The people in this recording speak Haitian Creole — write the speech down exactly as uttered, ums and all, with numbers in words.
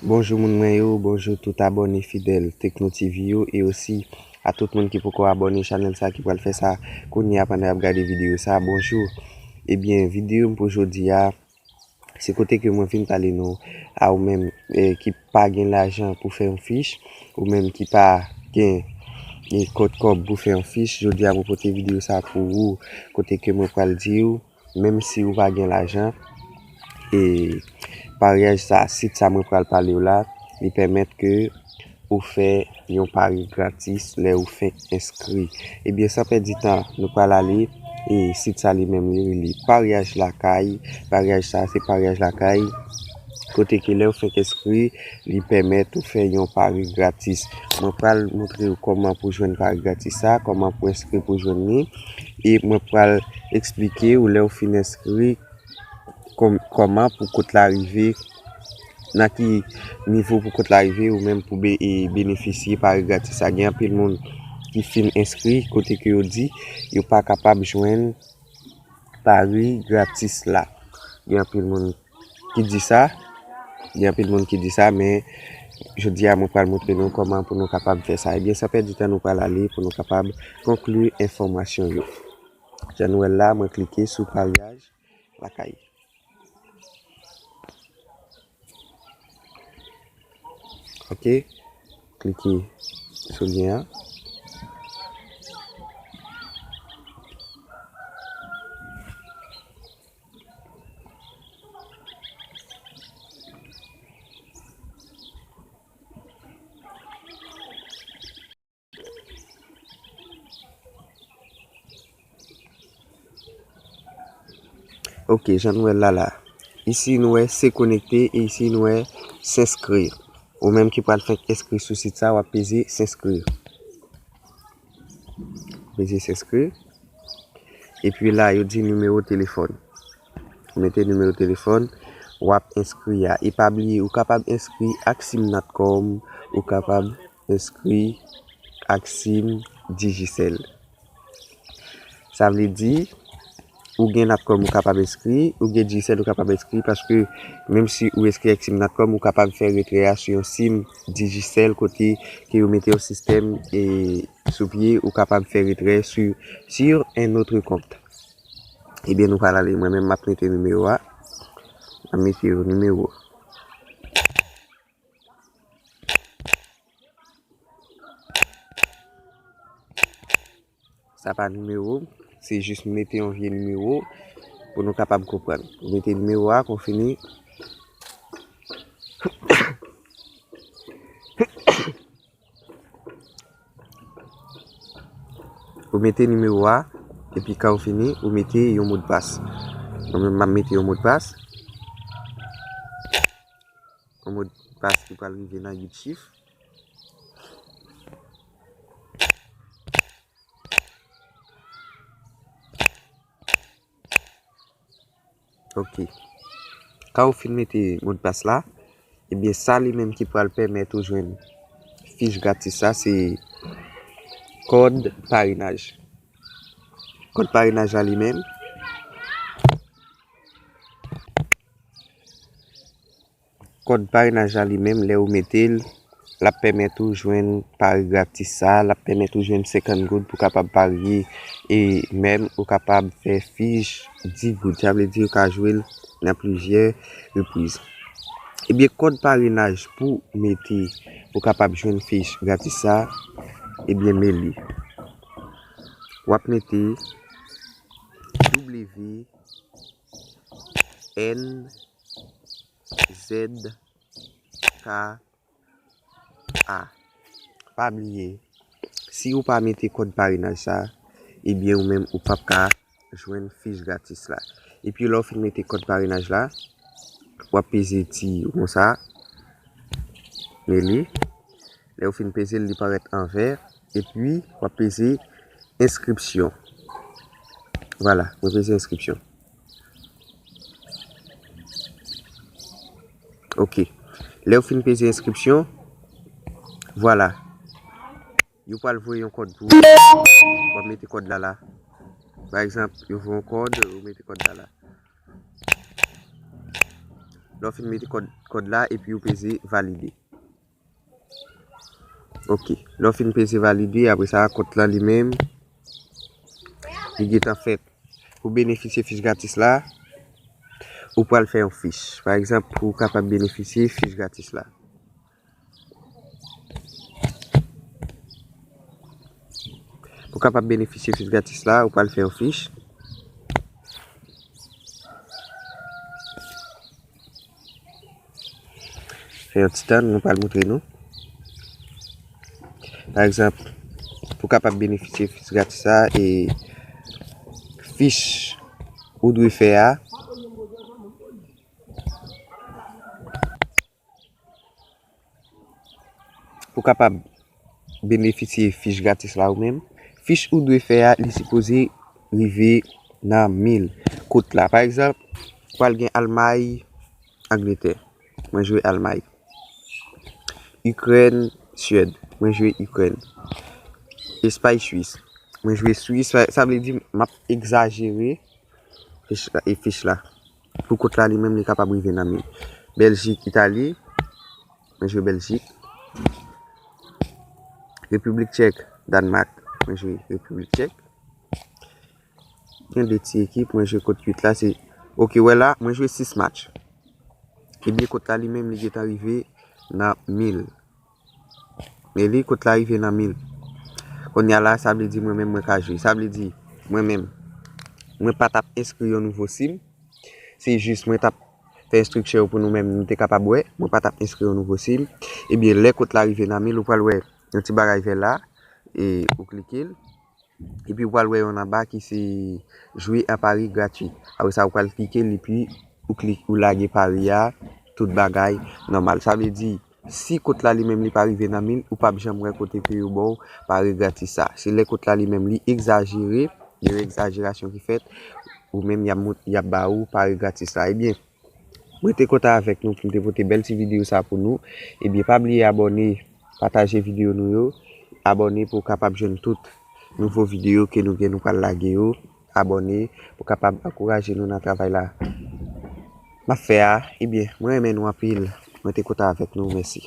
Bonjou moun mwen yo, bonjou tout abòne fidèl Tekno T V yo e osi a tout moun ki poko abòne chanèl sa ki pral fè sa kounye a pandan y ap gade videyo sa. Bonjou. Ebyen, videyo m pou jodi a, se kote ke mwen vin pale nou a ou menm eh, ki pa gen lajan pou fè yon fich, ou menm ki pa gen eh, kòb kòb pou fè yon fich. Jodi a mwen pote videyo sa pou ou, kote ke mwen pral di w, menm si ou pa gen lajan, e paryaj sa, sit sa mwen pral pale w la, li pèmèt ke ou fè yon pari gratis lè ou fenk enskri. Ebyen, san pèdi tan, nou pral ale, e sit sa li menm li rele Paryaj Lakay. Paryaj sa, se paryaj lakay, kote ke lè ou fenk enskri, li pèmèt ou fè yon pari gratis. Mwen pral montre w kòman pou jwenn pari gratis sa, kòman pou enskri pou jwenn li. E mwen pral eksplike w lè w fin enskri kòm- kòman pou kont la rive, nan ki nivo pou kont la rive ou menm pou be- e benefisye pari gratis sa. Gen anpil moun ki fin enskri kote ke yo di yo pa kapab jwenn pari gratis la. Gen anpil moun ki di sa, gen anpil moun ki di sa, men jodi a mwen pral montre nou kòman pou nou kapab fè sa. Ebyen, san pèdi tan, nou pral ale pou nou kapab konkli enfòmasyon yo. Jan nou wè l la, mwen klike sou paryaj lakay. Ok, klike sou lyen an. Ok, jan nou wè l la la. Isi nou wè se konekte e isi nou wè s'inscrire. Ou menm ki pral fenk enskri sou sit sa, w ap peze s'inscrire. Peze s'inscrire. Epi la, yo di nimewo telefòn. Ou mete nimewo telefòn, w ap enskri a. E pa bliye, ou kapab enskri ak sim natcom, ou kapab enskri ak sim Digicel. Sa vle di, ou gen natcom ou kapab enskri, ou gen Digicel ou kapab enskri, paske menm si ou enskri ak sim natcom, ou kapab fè retrè a sou yon sim Digicel kote ke yo mete yon sistèm e sou pye, ou kapab fè retrè sur, sur un autre compte. Ebyen, nou pral ale. Mwen menm, m ap mete nimewo a. M ap mete yon nimewo. Sa pa nimewo m, se jis m mete yon vye nimewo pou nou kapab konprann. Ou mete nimewo a, kon fini, ou mete nimewo a, epi kan ou fini, ou mete yon modpas. Mwen menm, m ap mete yon modpas. Yon modpas ki pral rive nan uit chif. Ok. Kan ou fin mete modpas la, ebyen, sa li menm ki pral pèmèt ou jwenn fich gratis sa, se kòd parenaj. Kòd parenaj la li menm, kòd parenaj la li menm, lè ou mete l, l ap pèmèt ou jwenn pari gratis sa, l ap pèmèt ou jwenn senkant goud pou kapab parye e menm ou kapab fè fich dis goud. Sa vle di ou ka jwe l nan plizyè repriz. Ebyen, kòd parenaj pou mete pou kapab jwenn fich gratis sa, ebyen, men li. W ap mete W N Z K A. Pa bliye, si ou pa mete kòd parenaj sa, ebyen ou menm ou p ap ka jwenn fich gratis la. Epi lè w fin mete kòd parenaj la, w ap peze ti konsa, men li. Lè w fin peze l, li parèt an vè. Epi w ap peze enskripsyon. Vwala, mwen peze enskripsyon. Ok. Lè w fin peze enskripsyon, vwala. Yo pral voye yon kòd pou ou. W ap mete kòd la la. Pa egzanp, yo voye yon kòd, ou mete kòd la la. Lè w fin mete kòd, kòd la, epi ou peze valide. Ok. Lè w fin peze valide, apre sa, kont lan li menm, li gentan fèt. Pou benefisye fich gratis la, ou pral fè yon fich. Pa egzanp, pou w kapab benefisye fich gratis la. Pou w kapab benefisye fich gratis la, ou pral fè yon fich. Fè yon ti tann, mwen pral montre nou. Pa egzanp, pou w kapab benefisye fich gratis la, e fich ou dwe fè a, pou w kapab benefisye fich gratis la ou menm, fich ou dwe fè a, li sipoze rive nan mil. Kot la, pa egzanp, pral gen Almay, Angletè. Mwen jwe Almay. Ikrèn, Syèd. Mwen jwe Ikrèn. Espay, Swis. Mwen jwe Swis. Sa, sa vle di m ap egzajere fich la, e fich la. Pou kot la li menm, li kapab rive nan mil. Bèljik, Itali. Mwen jwe Bèljik. Repiblik Tchèk, Dànmak. Mwen jwe Repiblik Tchèk. Gen de ti ekip, mwen jwe kont uit la, se, ok, wè la, mwen jwe sis match. Ebyen, kot la li menm, li gentan rive nan mil. Men li, kot la rive nan mil. Kounye a la, sa vle di mwen menm, mwen ka jwe. Sa vle di, mwen menm, mwen pa t ap enskri yon nouvo sim. Se jis mwen t ap fè enstriksyon yo pou nou menm, nou te kapab wè. Mwen pa t ap enskri yon nouvo sim. Ebyen, lè kot la rive nan mil, ou pral wè yon ti bagay vè la, e ou klike l. Epi ou pral wè yon anba ki se jwe an pari gratui. Apre sa, ou pral klike l, epi ou klik, ou lage pari a, tout bagay nòmal. Sa vle di, si kot la li menm li pa rive nan mil, ou p ap janm wè kote ke yo ba w pari gratis sa. Se lè kot la li menm li egzajere, gen yon egzajerasyon ki fèt, ou menm y ap mont-, y ap ba ou pari gratis la. Ebyen, mwen te kontan avèk nou pou m te pote bèl ti videyo sa pou nou. Ebyen, pa bliye abòne, pataje videyo nou yo, abòne pou w kapab jwenn tout nouvo videyo ke nou gen, nou pral lage yo. Abòne pou w kapab ankouraje nou nan travay la m ap fè a. Ebyen, mwen renmen nou anpil. Mwen te kontan avèk nou. Mèsi.